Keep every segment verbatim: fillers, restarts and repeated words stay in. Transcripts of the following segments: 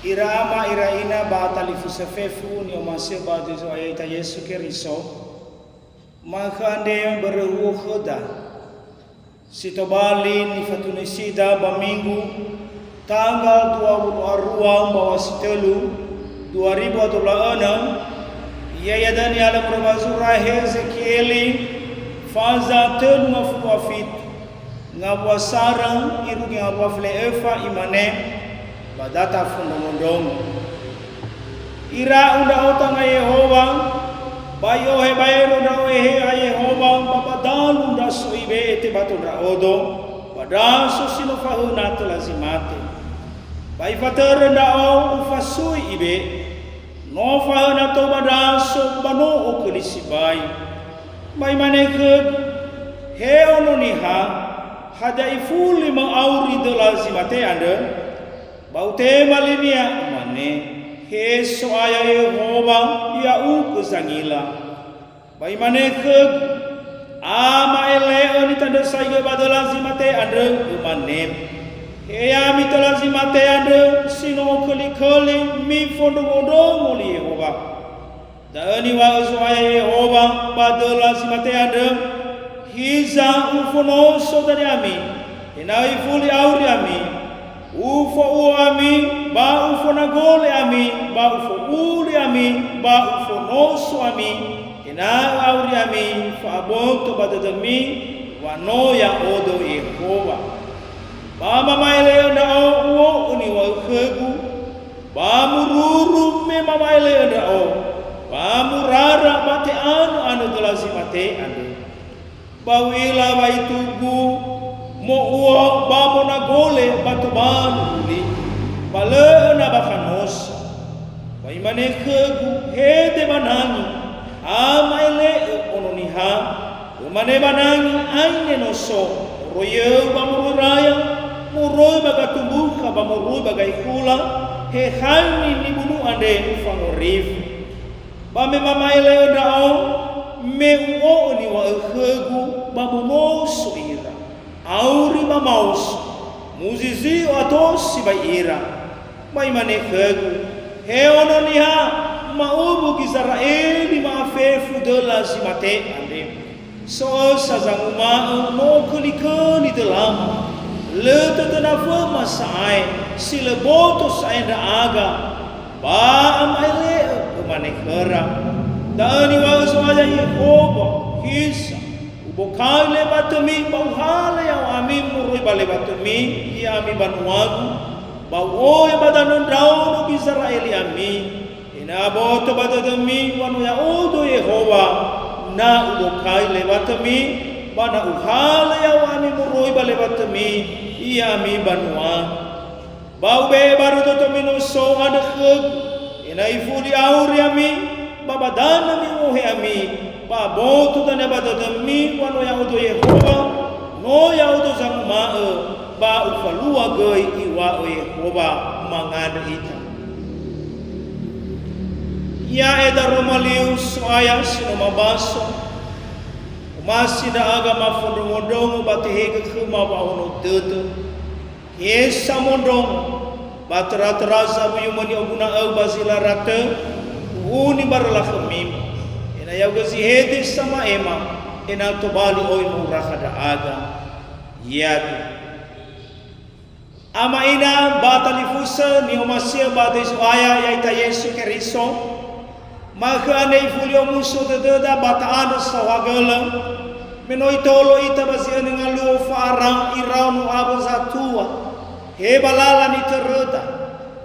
Ira ama, ira ina ba talifusö fefu ni'omasi'ö ba döi Zo'aya ita Yesu Keriso, ma'ökhö andre börö huo khöda. Si tobali nifatunöisida ba Minggu, tanggal dua wulu arua mbaŵa si tölu, dua ribu a dua wulu a önö, ya'ia da'ö nihalö moroi ba zura Hezekieli, faza tölu ngafulu a fitu. Ngawua sarö, irugi ngawua fele'öfa, imane, ba data fondrongondrongo. Ira'u ndra'o tanga Yehowa, ba i'ohe baero ndra'o eheha Yehowa, ba ba dalu ndra so ibe'e tebato ndra'odo, ba ndra so si no fahöna töla zi mate. Ba ifatörö ndra'o ufasui ibe'e. No fahöna tou ba ndra so ba no oköli sibai. Ba imane khögu, "He ono niha, hadia ifuli ma'auri döla zi mate andrö?" Ba utema linia, umane, "He So'aya Yehowa, ya'ugö zangila." Ba imane khögu, "Ama'ele'ö nitandrösaigö ba döla zi mate andrö," umane, "He ya'ami döla zi mate andrö, si no oköliköli, mifondrongondrongo li Yehowa." Da'ö niŵa'ö Zo'aya Yehowa ba döla zi mate andrö, "Hiza ufonoso dania ami, ena'ö ifuli auri ami. Ufo'uo ami, ba ufonagole ami, ba ufo'uli ami, ba ufonoso ami, ena'ö auri ami fa'aboto ba dödömi wa no ya'odo Yehowa. Ba mama'ele'ö ndra'o u'o'ö niŵa'ö khögu, ba mururu me mama'ele'ö ndra'o, ba murara ba te'anö-anö döla zi mate andrö. Ba u'ila wa itugu mo'uo ba monagole ba tobali uli, ba lö'ö na ba fanosa." Ba imane khögu, "Hede ba nangi, ama'ele'ö ono niha." Umane ba nangi, "Aine no so, moroi yöu ba moroi raya, moroi ba gatumbukha ba moroi ba gaekhula, he khaini nibunu andre ufangorifi." Ba me mama'ele'ö ndra'o, me u'o'ö niŵa'ö khögu, ba monoso ira, auri ba maoso, muzizi'ö ato sibai ira. Ba imane khögu, "He ono niha, ma'uwu Gizera'eli ma'afefu döla zi mate andre. So ösa zanguma'ö no oköliköli dölamu. Lö tödö naföma sa'ae, si lö boto sa'ae ndra'aga." Ba ama'ele'ö, umane khöra, "Da'ö niŵa'ö Zo'aya Yehowa, hiza, ubokai lewatömi ba uhalö ya'ami moroi ba lewatömi, ya'ami banuagu, ba u'ohe ba danö ndraono Gizera'eli ami, ena'ö aboto ba dödömi wa no ya'odo Yehowa, na ubokai lewatömi, ba na uhalö ya'ami moroi ba lewatömi, ya'ami banuagu. Ba ube'e barö dodomi no so andrö khögu, ena'ö ifuli auri ami, ba ba danö mi'ohe ami, ba aboto dania ba dödömi wa no ya'odo Yehowa, no ya'odo zanguma'ö, ba ufalua göi iŵa'ö Yehowa." Mangandrö ita. Ya'e daroma liu So'aya si no mabaso, omasi ndra'aga mafondrongondrongo ba tehegö khöma wa'ahono dödö. He samondrongo, ba töra-töra zawuyumö ni'oguna'öu ba zi lala tö, u'uni barö lakhömi, ena'ö ya'ugö zi hede sama'ema, ena'ö tobali oi ma'urakha ndra'aga. Yadu. Ama ina ba talifusö ni'omasi'ö ba döi Zo'aya ya'ita Yesu Keriso, Ma'ökhö andre ifuli omuso dödöda ba ta'andrö saohagölö, me no itolo ita ba zi önö ngaluo fa'ara iraono awö zatua, he ba lala nitöröda,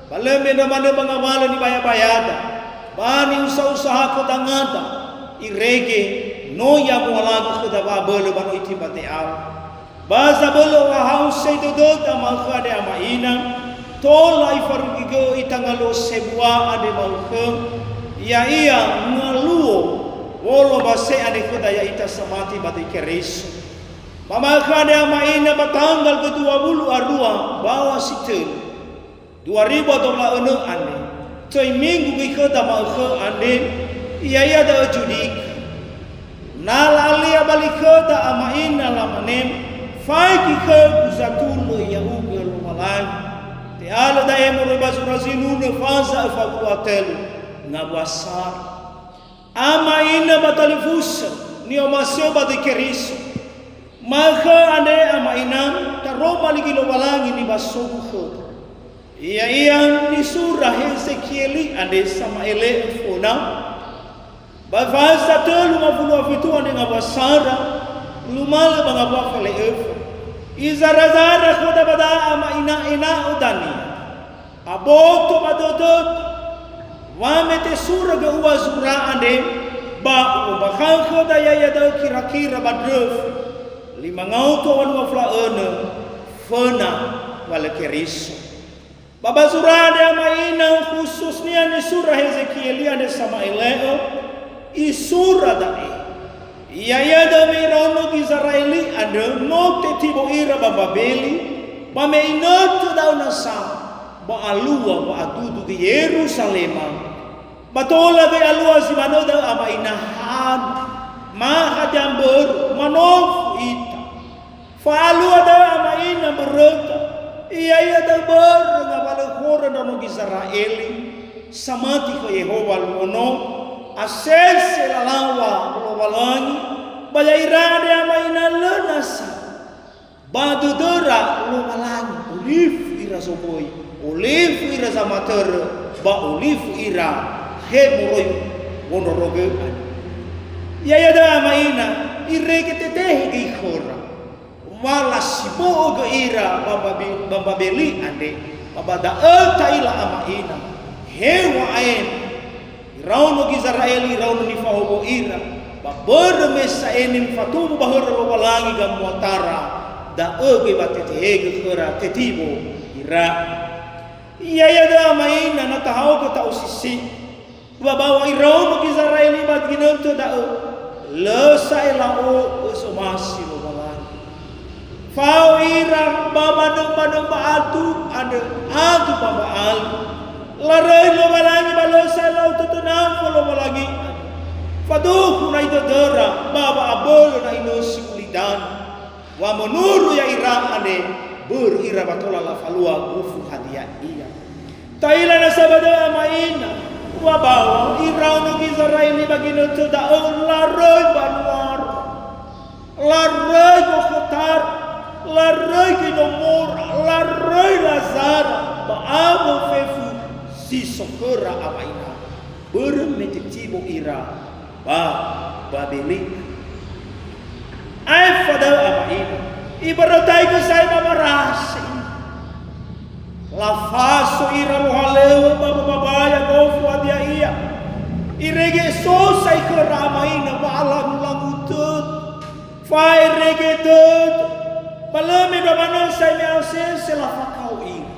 ba lö mendrö manö ba ngawalö nibayabayada, ba ni'usa-usaha khö dangada, irege no i'amualagö khöda wa'abölö ba no itimbate awö. Ba zabölö ohahau sei dödöda ma'ökhö andre ama ina, tola ifarugigö'ö ita ngaluo sebua andre ma'ökhö, ya'ia ngaluo wolombase andre khöda ya'ita samati ba döi Keriso. Ba ma'ökhö andre ama ina ba tanggal kedua wulu arua mbaŵa si tölu. Dua ribu a dua wulu a önö andre, töi minggu göi khöda ma'ökhö andre, ya'ia da'ö Judika. Na la'alia bali khöda ama ina lamane, "Faigi khögu zatulö ya'ugö Lowalangi." Te'alö da'e moroi ba zura zinunö faza öfa wulu a tölu, ngawua sara. Ama ina ba talifusö, ni'omasi'ö ba döi Keriso. Ma'ökhö andre ama ina, taroma li Lowalangi nibasogu khöda. Ya'ia nisura Hezekieli andre sama'ele'ö föna. Ba faza tölu ngafulu a fitu andre ngawua sara, lumalö ba ngawua fele'öfa. Izarazara khöda ba da'a ama ina ena'ö dania. Aboto ba dödöda, wa me tesura gö ua zura andre, ba u'ombakha'ö khöda ya'ia da'ö kirakira ba ndröfi, lima ngaotu a wanua fula önö, föna wa lö Keriso. Ba ba zura andre ama ina khususnia nisura Hezekieli andre sama'ele'ö, isura da'e. Ya'ia da'ö me iraono Gizera'eli andrö no tetibo ira ba Babeli, ba me inötö da'ö nasa, ba alua wa'adudu gö Yeruzalema. Ba tola göi alua zi manö da'ö ama ina hana, ma hadia mbörö, manofu ita. Fa'alua da'ö ama ina mböröta, ya'ia da'ö börö ngawalö khöra ndraono Gizera'eli, samati khö Yehowa luo no, asese lalaŵa Lowalangi, ba ya'ira andre ama ina lö nasa. Ba dödöra Lowalangi, olifu ira zomböi, olifu ira zamatörö, ba olifu ira he moroi wondrorogö andrö. Ya'ia da'ö ama ina, irege tetehe göi khöra. Wa lasibo'ö gö ira ba Babi-, ba Babeli andre, ba ba da'ö ta'ila ama ina, heŵa'ae iraono Gizera'eli, iraono nifahowo ira, ba börö me sa'ae nifatumbu ba hörö Lowalangi gamuatara, da'ö göi wa tetehegö khöra tetibo ira. Ya'ia da'ö ama ina na tahaogö ta'osisi. Wa ba wa iraono Gizera'eli ba ginötö da'ö, lö sa'ae la'o'ö zomasi Lowalangi. Fao ira ba manö-manö ba'atu andrö, adu ba ba'alu. Laröi Lowalangi ba lö sa'ae la'o'ö tötö nafö Lowalangi andrö. Faduhu na'i dödöra ba wa'abölö na'i nösi ulidanö. Wa menuru ya'ira andre, börö ira wa tola lafalua gofu hadia ia. Ta'ila nasa ba da'ö ama ina, wa ba wa iraono Gizera'eli ba ginötö da'ö laröi banuara, laröi gokhötara, laröi göi nomora, laröi lazara, ba awö fefu zi so khöra ama ina. Börö me tetibo ira ba Babeli. Aefa da'ö ama ina, ibörötaigö sa'ae ba marase ira. Lafaso ira wohalöŵö ba wobabaya gofu hadia ia. Irege so sa'ae khöra ama ina ba alangu-langu tödö. Fa'erege dödö. Ba lö mendrua manö sa'ae me asese lafakao ira.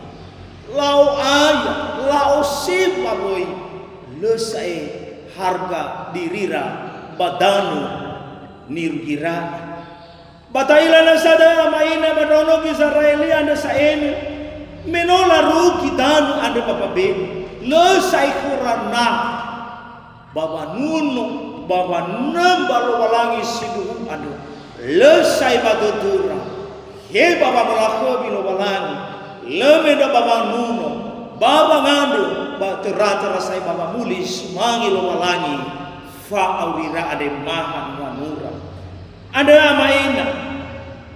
La'o'aya, la'osiba möi, lö sa'ae harga dirira ba danö nirugira. Ba ta'ila nasa da'ö ama ina ba ndraono Gizera'eli andrö sa'ae, me no larugi danö andrö ba Babeli, lö sa'ae khöra naha. Ba wanuno, ba wanömba Lowalangi sindruhu andrö, lö sa'ae ba dödöra, he ba wamolakhömi Lowalangi, lö mendrua ba wanuno, ba wangandrö, ba töra-töra sa'ae ba wamuli sumange Lowalangi fa'aurira andre maha nuanura. Andrö ama ina,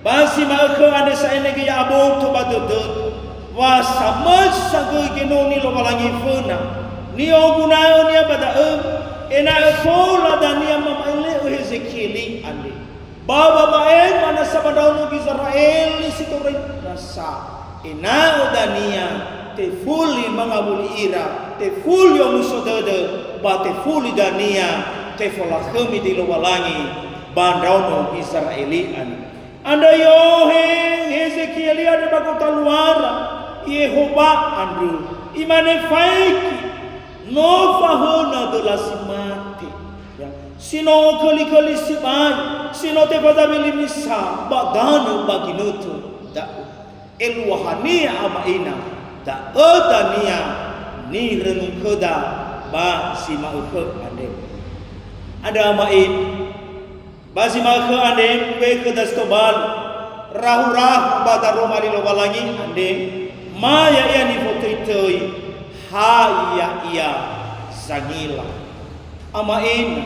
ba zi ma'ökhö andre sa'ae nege ya'aboto ba dödöda, wa samösa göi genoni Lowalangi föna, ni'oguna'önia ba da'ö, ena'ö tola dania mama'ele'ö Hezekieli andre. Ba wama'ema nasa ba ndraono Gizera'eli si toröi nasa. Ena'ö dania tefuli mangawuli ira, tefuli omuso dödö, ba tefuli dania tefolakhömi döi Lowalangi ba ndraono Gizera'eli andrö. Andrö i'ohe Hezekieli andrö ba gotaluara Yehowa andrö, imane faigi, no fahöna döla si mate, ya, si no oköli-köli sibai, si no tefazawili misa ba danö ba ginötö da'ö. Eluahania ama ina, da'ö dania nirönung khöda ba zi ma'ökhö andre. Andrö ama ina, ba zi ma'ökhö andre, uŵa'ö khöda zi tobali, rahu-rahu ba daroma li Lowalangi andre, Ma ya'ia nifotöitöi, ha ya'ia zangila. Ama'ena,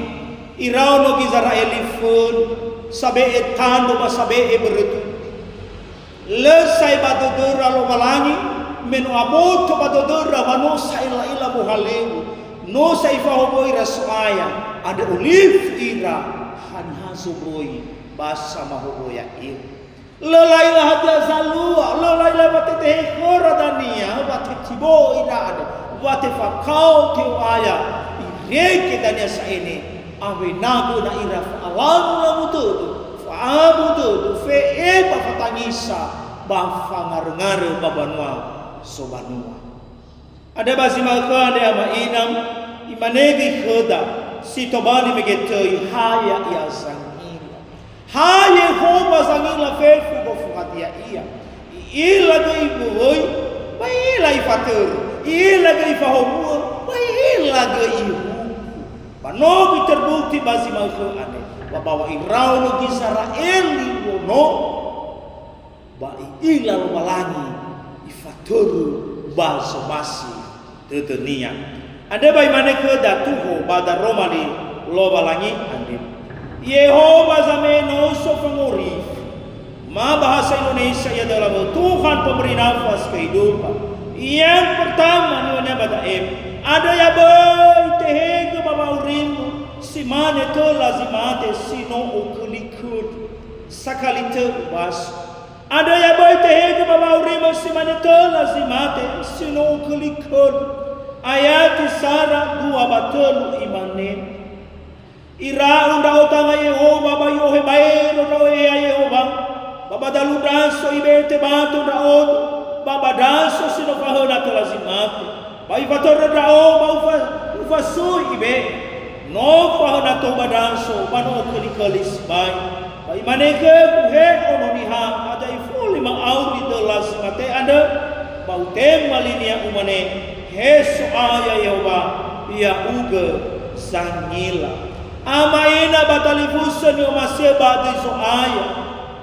iraono Gizera'eli föna, sabe'e tando ba sabe'e börö dudu. Lö sa'ae ba dödöra Lowalangi, me no aboto ba dödöra wa no sa'ela'ila wohalöŵö, no sa'ae ifahowu'ö ira So'aya, andrö olifu ira, haniha zomoi ba samahowo ya'ira. Lö la'ila hadia zalua, lö la'ila wa tetehe khöra dania, wa tetibo'ö ira andrö, wa tefakao te'o'aya, irege dania sa'ae ne, awena göna ira fa'alangu-langu dödö, fa'abu dödö, fe'e ba fatangisa, ba fangarö-ngarö ba banua sobanua. Andrö ba zi ma'ökhö andre ama'ena, imane göi khöda, si tobali mege töi, ha ya'ia zangila. Ha Yehowa zangila fefu gofu hadia ia. I'ila göi iwöwöi, ba i'ila ifatörö. I'ila göi ifahowu'ö, ba i'ila göi ihuku. Ba no göi terbukti ba zi ma'ökhö andre, ba, ba wa iraono Gizera'eli wono, ba i'ila Lowalangi ifatörö ba zomasi dödönia. Andrö ba imane khöda tuho ba daroma li Lowalangi andre, "Yehowa zame'e noso fangorifi, ma bahasa Indonesia ia adalah Tuhan pemberi nafas kehidupan." Yang pertama niŵa'ö ba da'e, andrö ya böi tehegö ba wa'aurima si mane töla zi mate si no okhöli-khöli. Sakali tö ubaso. Andrö ya böi tehegö ba wa'aurima si mane töla zi mate, si no okhöli-khöli. Ayati sara dua ba tölu imane, "Ira'u ndra'o tanga Yehowa ba i'ohe baero ndra'o Eheha Yehowa, ba ba dalu ndraso ibe'e tebato ndra'odo, ba ba ndraso si no fahöna töla zi mate." Ba ifatörö ndra'o, ba ufa-, ufasoi ibe'e. No fahöna tou ba ndraso, ba no okhöli-khöli sibai. Ba imane khögu, "He Ono Niha, hadia ifuli ma'auri döla zi mate andrö?" Ba utema linia umane, "He So'aya Yehowa, ya'ugö zangila." Ama'ena ba talifusö ni'omasi'ö ba döi Zo'aya.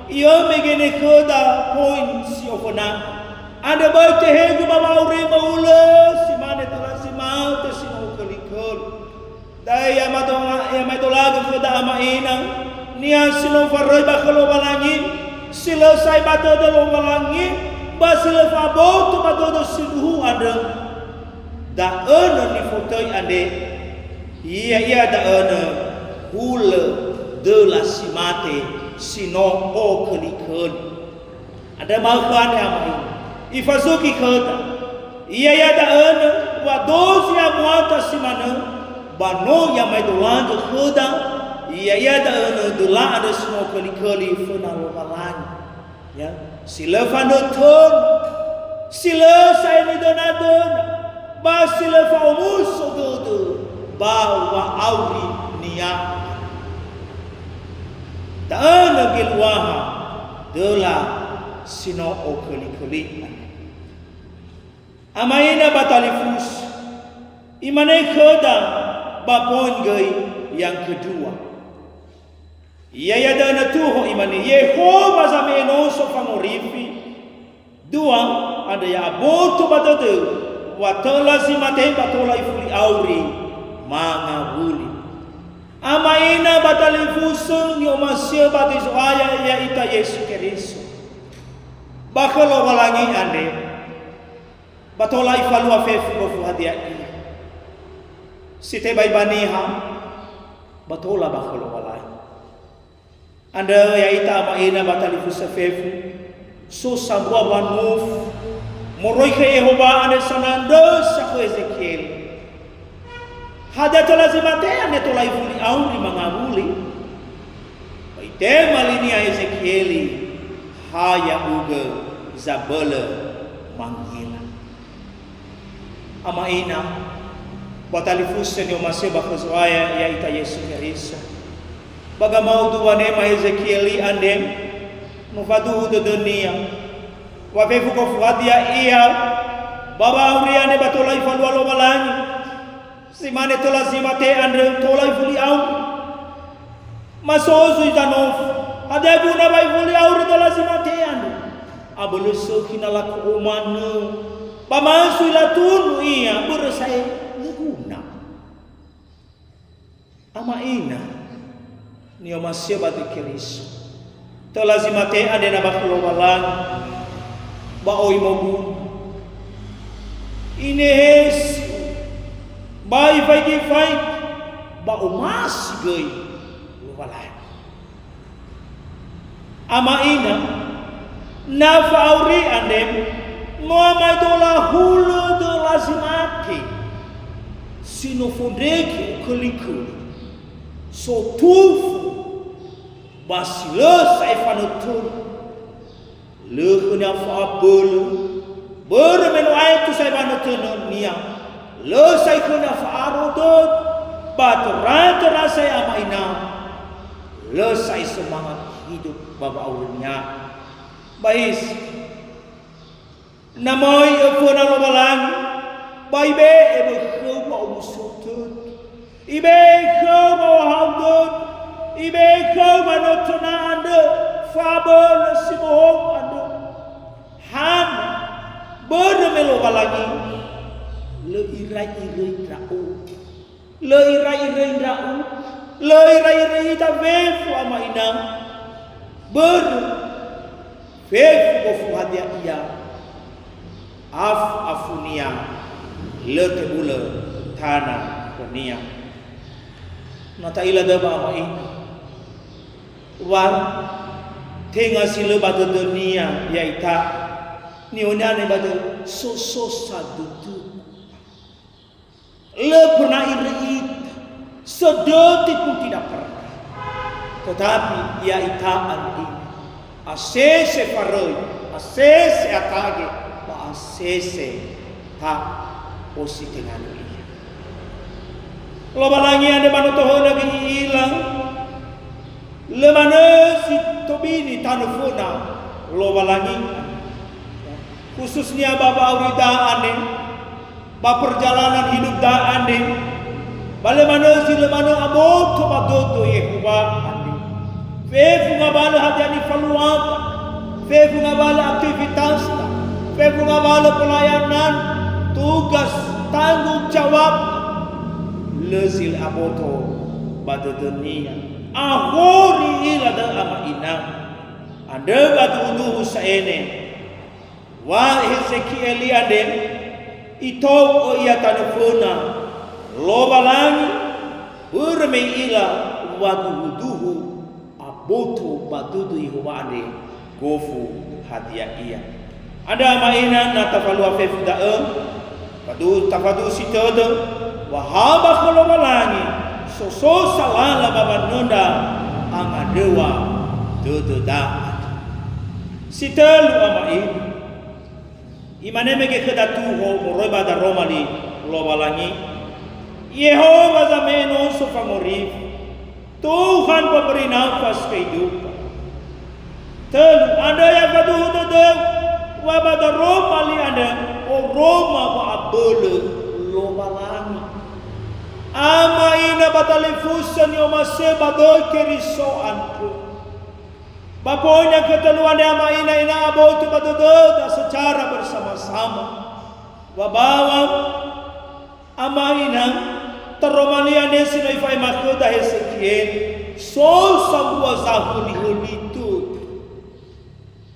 I'ö mege ne khöda poin si oföna. Andrö böi tehegö ba wa'aurima ulö si mane töla zi mate si no okhöli-khöli. Da'e ya madola-, ya ma'edolagö khöda ama'ena, niha si no faröi ba khö Lowalangi, si lö sa'ae ba dödö Lowalangi, ba si lö fa'aboto ba dödö sindruhu andrö. Da'ö nö nifotöi andre, ya'ia da'ö nö hulö döla si mate si no okhöli-khöli. Andrö ma'ökhö andre ama'ena. Ifazugi khöda. Ya'ia da'ö nö wa dozi amuata si manö, ba no i'amaedolagö khöda, ya'ia da'ö nö döla andrö si no okhöli-khöli föna Lowalangi. Ya, si lö fanötöna, si lö sa'ae nidönadöna, ba si lö fa'omuso dödö ba wa'aurinia. Da'ö nö geluaha döla si no okhöli-khöli andre. Ama'ena ba talifusö, imane khöda ba poin göi yang kedua. Ya'ia da'ö nö tuho imane, "Yehowa zame'e noso fangorifi." Dua, andrö ya aboto ba dödöu wa töla zi mate ba tola ifuli auri mangawuli. Ama'ena ba talifusö ni'omasi'ö ba döi Zo'aya ya'ita Yesu Keriso. Ba khö Lowalangi andre, ba tola ifalua fefu gofu hadia ia. Si tebai ba niha, ba tola ba khö Lowalangi. Andrö ya'ita ama'ena ba talifusö fefu, so sambua wanofu moroi khö Yehowa andre sanandrösa khö Ezekiel. Hadia töla zi mate andre tola ifuli auri mangawuli? Ba itema linia Ezekieli, "Ha ya'ugö zabölö mangila." Ama'ena, ba talifusö ni'omasi'ö ba khö Zo'aya ya'ita Yesu Keriso. Ba gamaudu wanema Ezekieli andre, no faduhu dödönia, wa fefu gofu hadia ia, ba wa'auri andre ba tola ifalua Lowalangi, si mane töla zi mate andrö tola ifuli auri. Ma so zui zanofu, hadia guna wa ifuli auri töla zi mate andrö? Abölö sökhi na lako'o manö, ba ma zui latunu ia, börö sa'ae lö guna. Ama ina ni'omasi'ö ba döi Keriso. Töla zi mate andre na ba khö Lowalangi, ba oi moguna. Inehesi, ba ifaigi-faigi, ba omasi göi Lowalangi. Ama ina, na fa'auri andre, no amaedola hulö döla zi mate, si no fondrege oköli-köli, sotufu, ba si lö sa'ae fanötöna. Lö khönia fa'abölö, börö me no aetu sa'ae wanötönia, lö sa'ae khönia fa'aro dödö, ba töra-töra sa'ae ama ina, lö sa'ae semangat hidup ba wa'aurinia. Ba his, na möi öföna Lowalangi, ba ibe'e bö khöu wa'omuso dödö. Ibe'e khöu wa'ohahau dödö, ibe'e khöu wanötöna andrö, fa'abölö si bohou andrö. Hana, börö me Lowalangi lö irai-irai ndra'o. Lö irai-irai ndra'o, lö irai-irai ita fefu ama ina. Börö fefu gofu hadia ia. Af-afunia, lö tebulö tana khönia. Na ta'ila dödö ba ama ina. Wa tenga si lö ba dödönia ya'ita. Ni'oniane ba dödö, sososa dödö. Lö pernah iröi ita, sedetik pun tidak pernah. Tetapi ya'ita andre, asese faröi, asese atage, ba asese ta'ositenganö ia. Lowalangi andre ba no tohöna göi i'ila, lö manö si tobini tanö föna Lowalangi. Khususnya ba wa'aurida andre, ba perjalanan hidupda andre, ba lö manö zi lö manö aboto ba dödö Yehowa andre. Fefu ngawalö hadia nifaluada, fefu ngawalö aktivitasta, fefu ngawalö pelayanan, tugas, tanggung jawab, lö zi lö aboto ba dödönia. Ahori ila da'ö ama ina. Andrö wa duhu-duhu sa'ae ne. Wa Hezekieli andre, itou'ö ia tanö föna Lowalangi, börö me i'ila wa duhu-duhu aboto ba dödö Yehowa andre gofu hadia ia. Andrö ama ina na tafalua fefu da'ö, fadu-, tafadusi tödö, wa ha ba khö Lowalangi, sososa lala ba wanöndra angandröwa dödöda. Si tölu ama ina. Imane mege khöda tuho moroi ba daroma li Lowalangi, Yehowa zame'e noso fangorifi, Tuhan pemberi nafas kehidupan. Tölu, andrö ya faduhu dödöu, wa ba daroma li andrö oroma wa'abölö Lowalangi. Ama ina ba talifusö ni'omasi'ö ba döi Keriso andrö. Ba poin yang ketelua andre ama ina, ina aboto ba dödöda secara bersama-sama. Wa bawa ama ina, taroma li andre si no ifa'ema khöda Hezekiel, so sambua zahöli-höli tödö.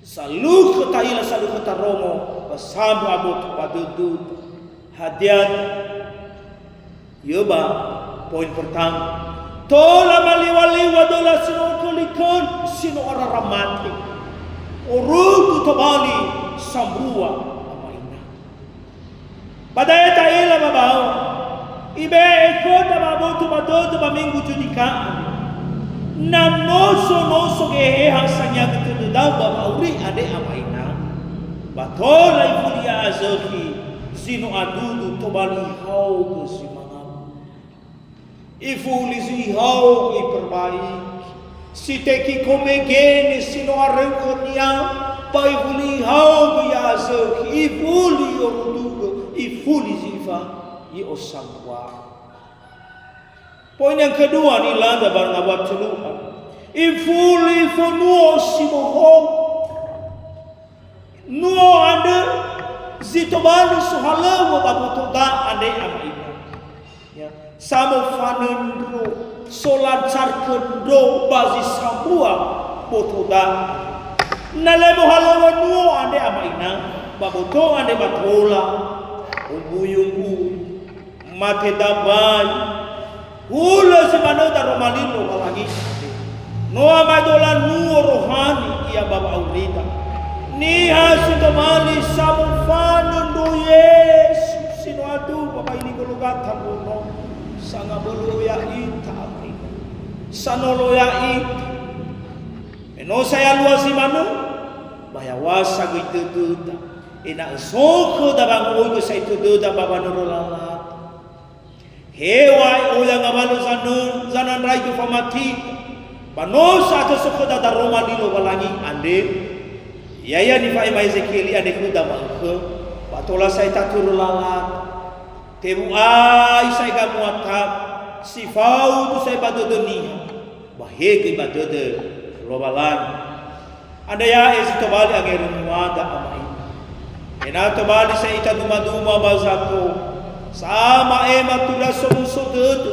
Salukhö ta'ila, salukhö tarongo, ba sambua aboto ba dödöda. Hadia? Yö ba poin pertama. Tola maliwa-liwa döla si no oköli-köli, si no arara mate. Orugu tobali sambua ama ina. Ba da'e ta'ila ba bawa. Ibe'e khöda ba aboto ba dödö ba minggu Junika andre. Na noso-noso geheha sangiagö tödöda ba wa'auri andre ama ina. Ba tola ifuli ya'azökhi zi no adudu tobali ihaogö zi manga. Ifuli zi ihaogö iperbaiki. Si teki komegene si no aröu khönia, ba ifuli ihaogö ya'azökhi, ifuli i'orudugö, ifuli zi ifa i'osambua. Poin yang kedua nilada ba ngawua tölu. Ifuli fonuo si bohou. Nuo andrö zi tobali sohalöŵö ba botoda andre ama ina. Ya, samofanö ndro, solancarkö ndro ba zi sambua botoda. Na lö mohalöŵö nuo andre ama ina, ba boto andre ba tola, umbuyumbuyu, mate dambai, hulö zi manö daroma li Lowalangi. No amaedola nuo rohani ia ba wa'aurida. Niha si tobali samofanö ndro Yesu si no aduwa ba ini Golgata mbono, sangabölö ya'ita ama ina. Sanolo ya'ita. Me no sa yalua zi manö, ba yaw̃asa göi dödöda, ena'ö so khöda wango'oigö sa'ae tödöda ba wanörö lalada. Heŵa'ae oya ngawalö zanö-, zanandraigö famatita, ba no sa'atö so khöda daroma li Lowalangi andre, ya'ia nifa'ema Ezekieli andre khöda ma'ökhö, ba tola sa'ae tatörö lalada. Tewu'ai sa'ae gamuata, si faudu sa'ae ba dödö niha, ba he göi ba dödö Lowalangi. Andrö ya'e zi tobali angerönuada ama ina. Ena'ö tobali sa'ae ita dumaduma ba zato, sama'ema tula somuso dödö,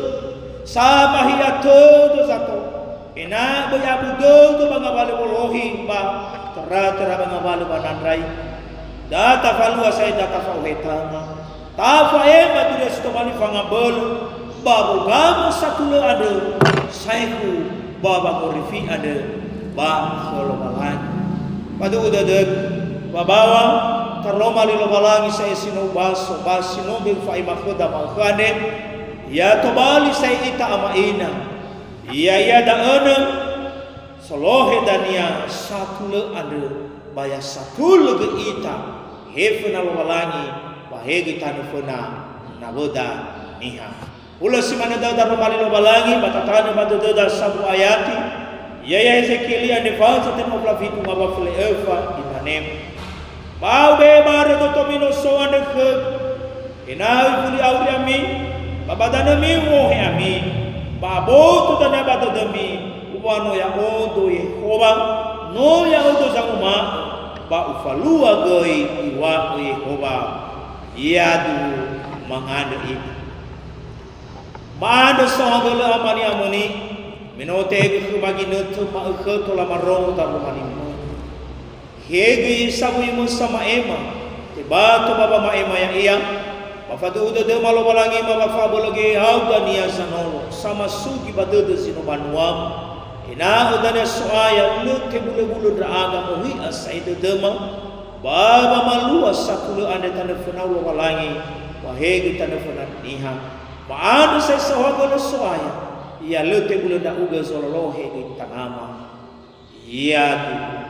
samahi'a tödö zato. Ena'ö böi abu dödö ba ngawalö wolohi ba töra-töra ba ngawalö wanandraigö. Da tafalua sa'ae da tafa'ohe tanga. Tafa'ema turia si tobali fangabölö ba wogama satulö andrö saekhu ba wangorifi andrö ba khö Lowalangi. Faduhu dödögu, ba bawa taroma li Lowalangi sa'ae si no ubaso ba si no göi fa'ema khöda ma'ökhö andre, ya tobali sa'ae ita ama ina. Ya'ia da'ö nö, solohe dania satulö andrö, ba ya satulö göi ita, he föna Lowalangi, ba he göi tanö föna nawöda niha. Hulö si manö da'ö daroma li Lowalangi, ba tatanö ba dödöda sambua ayati, ya'ia Ezekieli andre faza tenga ofula fitu ngawua fele öfa, imane, Ba ube'e barö dotomi noso andrö khögu, ena'ö ifuli auri ami, ba ba danömi u'ohe ami, ba aboto dania ba dödömi, uŵa'ö no ya'odo Yehowa, no ya'odo zanguma'ö, ba ufalua göi iŵa'ö Yehowa, yadu mangandrö ita. Ma'andrö saohagölö ama ni'amöni, me no tehegö khöma ginötö ma'ökhö tola marongo daroma li mö. He göi sawöi mö sama'ema, tebato ba wama'ema ya'ia, ba faduhu dödöma Lowalangima ba fa'abölö Geheha dania zanolo, samasugi ba dödö zi no banuama, ena'ö dania So'aya lö tebulöbulö ndra'aga mohi'a sa'ae dödöma, ba wamalua satulö andre tanö fönau Lowalangi, ba he göi tanö föna niha. Ma'andrö sa'ae saohagölö So'aya, ya lö tebulö ndra'ugö zololohe göi Tanama. Yadu